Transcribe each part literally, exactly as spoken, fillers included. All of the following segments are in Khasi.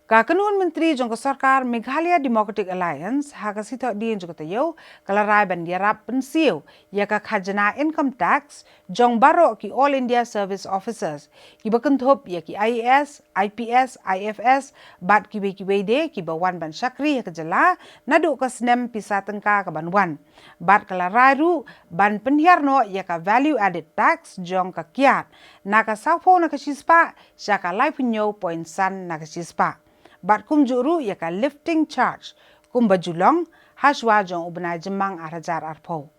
Ka kynhun myntri jong ka sorkar Meghalaya Democratic Alliance ha ka sngi Thohdieng jong ka taïew ka la rai ban ïarap pynsiew ïa ka khajna income tax jong baroh ki All India Service Officers kiba kynthup ïa ki IAS, IPS, IFS bad kiwei kiwei de kiba wan ban shakri ha ka jylla naduh ka snem pisa tyngka kaban wan. Bad ka la rai ruh ban pynhiar noh ïa ka value added tax jong ka kiad na ka sawphew na ka shispah sha ka laiphew hynñiew point san na ka shispah. Bad kumjuh ruh ïa ka lifting charge kumba ju long hashwa jong u bnai Jymmang ar hajar arphew.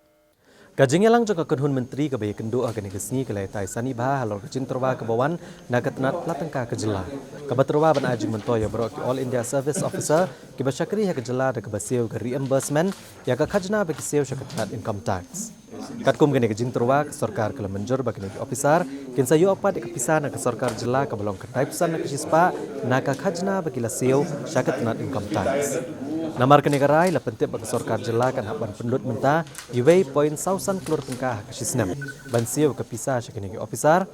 Ka jingïalang jong ka kynhun myntri kaba ïakynduh ha kane ka sngi ka la ïatai sani bha halor ka jingtyrwa kaba wan na ka tnat pla tyngka ka jylla, kaba tyrwa ban ai jingmyntoi ïa baroh ki All India Service Officer kiba shakri ha ka jylla da kaba siew ka reimbursement ïa ka khajna ba ki siew sha ka tnat income tax. Katkum kane ka jingtyrwa, ka sorkar ka la mynjur ba kine ki officer kin sa ïoh pat ïa ka pisa na ka sorkar jylla kaba long khyndai phew san na ka shispah na ka khajna ba ki la siew sha ka tnat income tax. Namar kane ka rai la pyntip ba ka sorkar jylla kan hap ban pynlut mynta uwei point saw san klur tyngka ha ka shisnem ban siew ka pisa sha kine ki officer,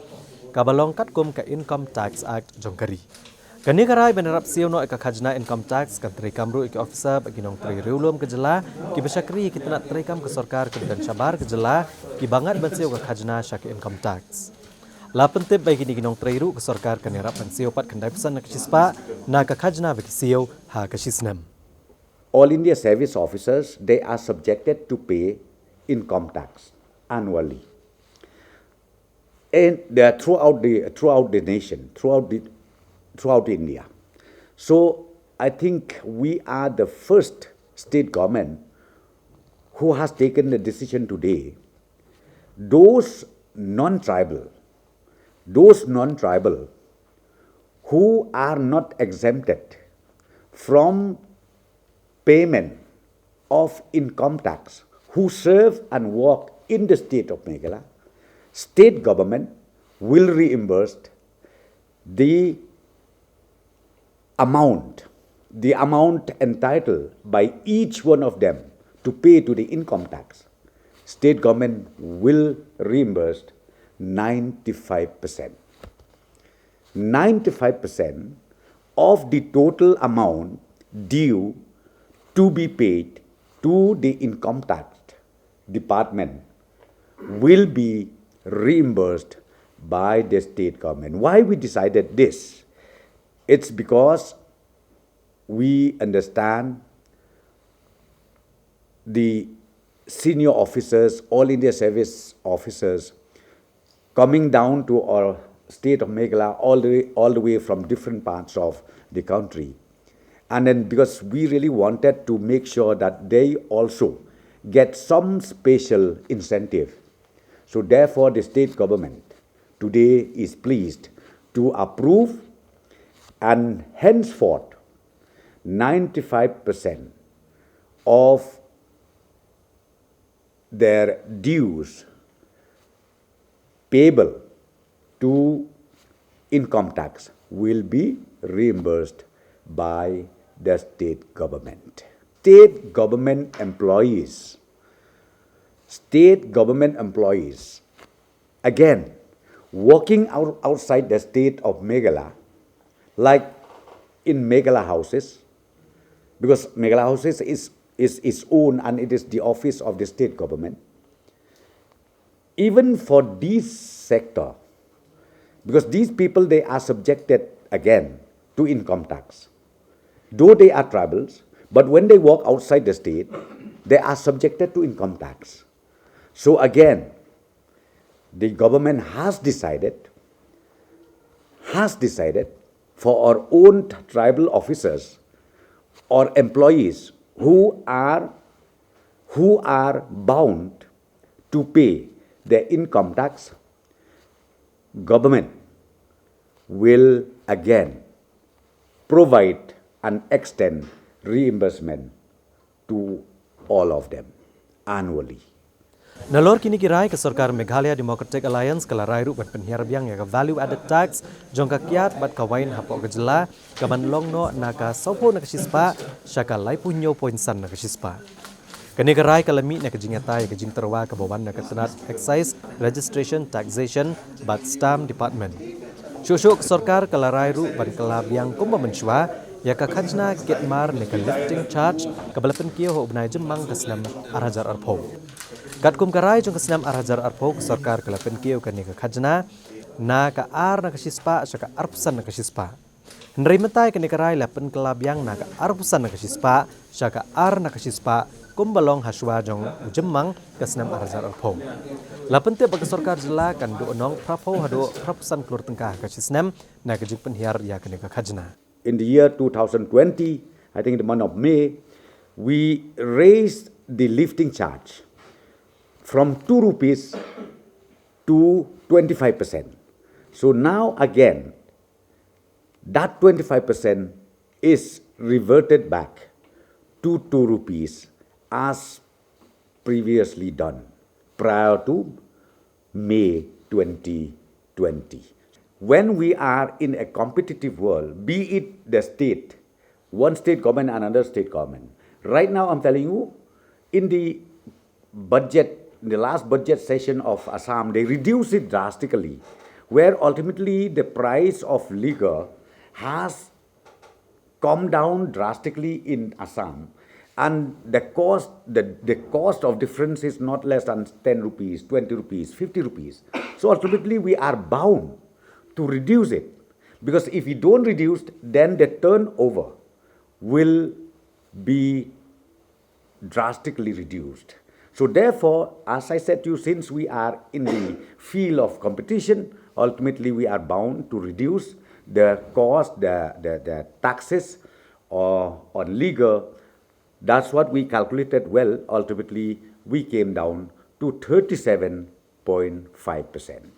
kaba long katkum ka Income Tax Act jong ka ri. Kane ka rai ban ïarap siew noh ïa ka khajna income tax kan treikam ruh ïa ki officer bad ki nongtrei riewlum ka jylla kiba shakri ïa ki tnat treikam ka sorkar kiba don shabar ka jylla kiba ngat ban siew ka khajna sha ka income tax. La pyntip ba ïa kine ki nongtrei ruh ka sorkar kan ïarap ban siew pat khyndai phew san na ka shispah na ka khajna ba ki siew ha ka shisnem. All India service officers, they are subjected to pay income tax annually. And they are throughout the, throughout the nation, throughout the, throughout India. So I think we are the first state government who has taken the decision today. Those non-tribal, those non-tribal who are not exempted from payment of income tax, who serve and work in the state of Meghalaya, state government will reimburse the amount, the amount entitled by each one of them to pay to the income tax. State government will reimburse ninety-five percent. Ninety-five percent of the total amount due to be paid to the income tax department will be reimbursed by the state government. Why we decided this? It's because we understand the senior officers, All India service officers, coming down to our state of Meghalaya all the way, all the way from different parts of the country. And then because we really wanted to make sure that they also get some special incentive. So therefore, the state government today is pleased to approve, and henceforth, ninety-five percent of their dues payable to income tax will be reimbursed by the state government. State government employees, state government employees, again, working out, outside the state of Meghalaya, like in Meghalaya houses, because Meghalaya houses is, is its own and it is the office of the state government. Even for this sector, because these people, they are subjected again to income tax. Though they are tribals, but when they work outside the state, they are subjected to income tax. So again, the government has decided, has decided for our own tribal officers or employees who are, who are bound to pay their income tax, government will again provide and extend reimbursement to all of them annually. Nalor kine ki rai, ka sorkar Meghalaya Democratic Alliance ka la rai ruh ban pynhiar biang ïa ka value added tax jong ka kiad bad ka wain hapoh ka jylla, kaban long noh na ka sawphew na ka shispah sha ka laiphew hynñiew point san na ka shispah. Kane ka rai ka la mih na ka jingïatai ïa ka jingtyrwa kaba wan na ka tnat Excise, Registration, Taxation bad Stamp Department. Shuh shuh ka sorkar ka la rai ruh ban kylla biang kumba mynshuwa Ïa ka khajna kit mar ne ka lifting charge kaba la pynkiew ha u bnai Jymmang ka snem ar hajar arphew. Katkum ka rai jong ka snem ar hajar arphew, ka sorkar ka la pynkiew kane ka khajna na ka ar na ka shispah sha ka arphew san na ka shispah. Hynrei mynta ïa kane ka rai la pynkylla biang na ka arphew san na ka shispah sha ka ar na ka shispah, kumba long hashwa jong u Jymmang ka snem ar hajar arphew. La pyntip ba ka sorkar jylla kan duhnong phraphew haduh phraphew san klur tyngka ha ka shisnem na ka jingpynhiar ïa kane ka khajna. In the year two thousand twenty, I think the month of May, we raised the lifting charge from two rupees to twenty-five percent. So now again, that twenty-five percent is reverted back to two rupees as previously done prior to May twenty twenty. When we are in a competitive world, be it the state, one state government, another state government. Right now, I'm telling you, in the budget, in the last budget session of Assam, they reduced it drastically, where ultimately the price of liquor has come down drastically in Assam, and the cost, the, the cost of difference is not less than ten rupees, twenty rupees, fifty rupees. So ultimately, we are bound to reduce it, because if we don't reduce, then the turnover will be drastically reduced. So therefore, as I said to you, since we are in the field of competition, ultimately we are bound to reduce the cost, the, the, the taxes or on liquor. That's what we calculated well. Ultimately, we came down to thirty-seven point five percent.